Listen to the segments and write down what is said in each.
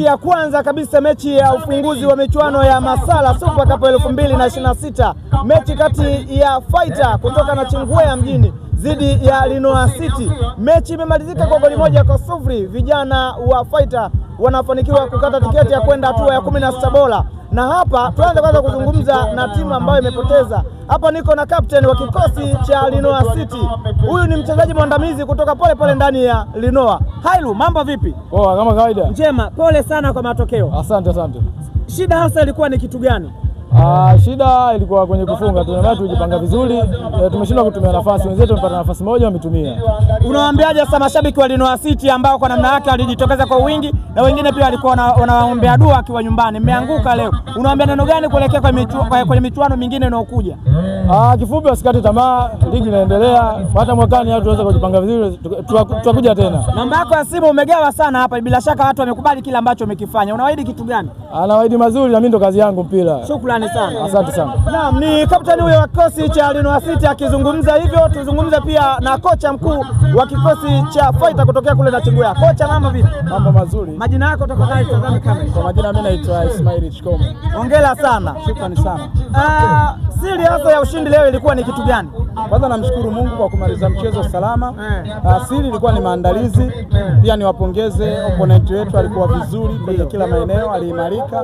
Ya kwanza kabisa mechi ya ufunguzi wa michuano ya Masala Super Cup 2026, mechi kati ya Fighter kutoka Nachingwea mjini dhidi ya Linoa City. Mechi imemalizika kwa goli 1-0. Vijana wa Fighter wanafanikiwa kukata tiketi ya kwenda hatua ya 16 bora. Na hapa tuanze kwanza kuzungumza na timu ambayo imepoteza. Hapa niko na captain wa kikosi cha Linoa City. Huyu ni mchezaji mwandamizi kutoka pole pole ndani ya Linoa. Hailu, mambo vipi? Poa kama kawaida. Njema, pole sana kwa matokeo. Asante asante. Shida hasa ilikuwa ni kitu gani? Shida ilikuwa kwenye kufunga. Tulijipanga vizuri, tumeshindwa kutumia nafasi. Wenzetu wamepata nafasi moja wametumia. Unawaambiaje sasa mashabiki wa Linoa City ambao kwa namna yake walijitokeza kwa wingi na wengine pia walikuwa wanawaombea dua akiwa nyumbani? Mmeanguka leo. Unawaambia neno gani kuelekea kwenye michuano mingine inayokuja? Kifupi wasikate tamaa, ligi inaendelea. Hata mwakani watu tunaweza kujipanga vizuri, tutakuja tena. Namba yako ya simu umegawa sana hapa, bila shaka watu wamekubali kile ambacho umekifanya. Unawaahidi kitu gani? Anawaahidi mazuri na mimi ndo kazi yangu mpira. Shukrani sana. Asante sana. Naam, ni kapteni huyo wa kikosi cha Linoa City akizungumza hivyo. Tuzungumze pia na kocha mkuu wa kikosi cha Fighter kutokea kule Nachingwea. Kocha, mambo vipi? Mambo mazuri. Majina yako tafadhali, tazame kamera. Kwa majina mimi naitwa Ismail Chikomo. Hongera sana. Shukrani sana. Siri hasa ya ushindi leo ilikuwa ni kitu gani? Kwanza namshukuru Mungu kwa kumaliza mchezo salama. Siri ilikuwa ni maandalizi. Pia niwapongeze opponent wetu, alikuwa vizuri kwenye kila maeneo, aliimarika,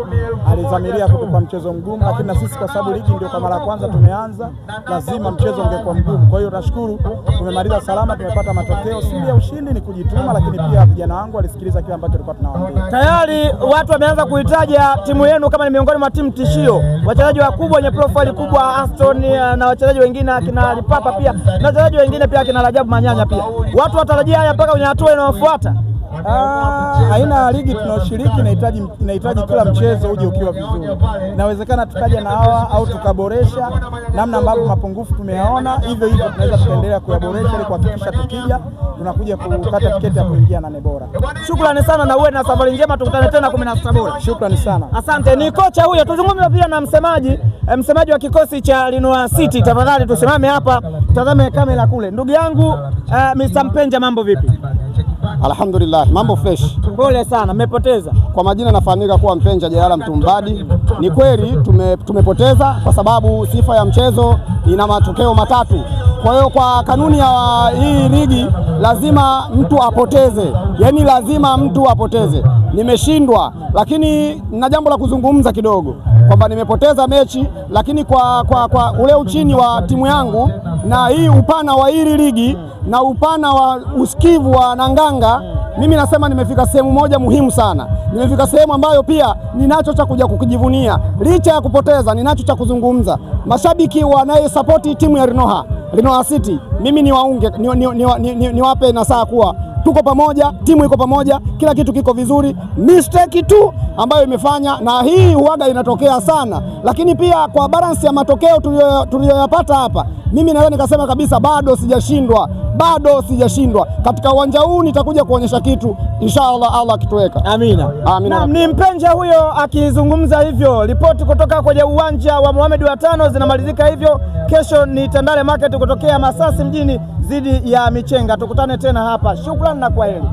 alizamiria kutupa mchezo mgumu, lakini na sisi kwa sababu ligi ndio kwa mara kwanza tumeanza, lazima mchezo ungekuwa mgumu. Kwa hiyo nashukuru tumemaliza salama, tumepata matokeo. Siri ya ushindi ni kujituma, lakini pia vijana wangu walisikiliza kile ambacho tulikuwa tunawaambia. Tayari watu wameanza kuitaja timu yenu kama ni miongoni mwa timu tishio. Wachezaji wakubwa wenye profile kubwa Aston na wachezaji wengine akina Lipapa pia na wachezaji wengine pia akina Rajabu Manyanya pia. Watu watarajia haya mpaka kwenye hatua inayofuata. Aina ya ligi tunayoshiriki inahitaji kila mchezo uje ukiwa vizuri. Inawezekana tukaja na hawa au tukaboresha namna ambavyo mapungufu tumeyaona, hivyo hivyo tunaweza tukaendelea kuyaboresha ili kuhakikisha tukija tunakuja kukata tiketi ya kuingia 8 bora. Shukrani sana na uwe na safari njema, tukutane tena 16 bora. Shukrani sana. Asante. Ni kocha huyo. Tuzungumze pia na msemaji wa kikosi cha Linoa City. Tafadhali tusimame hapa, tazame kamera kule. Ndugu yangu Mr. Mpenja, mambo vipi? Alhamdulillah, mambo fresh. Pole sana, mmepoteza. Kwa majina nafahamika kuwa Mpenja Jalala Mtumbadi. Ni kweli tumepoteza kwa sababu sifa ya mchezo ina matokeo matatu. Kwa hiyo kwa kanuni ya hii ligi lazima mtu apoteze. Yaani lazima mtu apoteze. Nimeshindwa, lakini na jambo la kuzungumza kidogo kwamba nimepoteza mechi, lakini kwa ule uchini wa timu yangu na hii upana wa hili ligi na upana wa usikivu wa Nanganga, mimi nasema nimefika sehemu moja muhimu sana. Nimefika sehemu ambayo pia ninacho cha kuja kujivunia. Licha ya kupoteza, ninacho cha kuzungumza. Mashabiki wanayesapoti timu ya Linoa City, mimi niwaunge, niwape nasaha kuwa tuko pamoja, timu iko pamoja, kila kitu kiko vizuri. Mistake tu ambayo imefanya, na hii huaga inatokea sana, lakini pia kwa balance ya matokeo tuliyoyapata hapa, mimi naweza nikasema kabisa bado sijashindwa. Bado sijashindwa. Katika uwanja huu nitakuja kuonyesha kitu inshallah, Allah akituweka. Amina. Amina. Ni Mpenja huyo akizungumza hivyo. Ripoti kutoka kwenye uwanja wa Mohamed wa 5 zinamalizika hivyo. Kesho ni Tandale Market kutokea Masasi mjini dhidi ya Michenga. Tukutane tena hapa. Shukrani na kwaheri.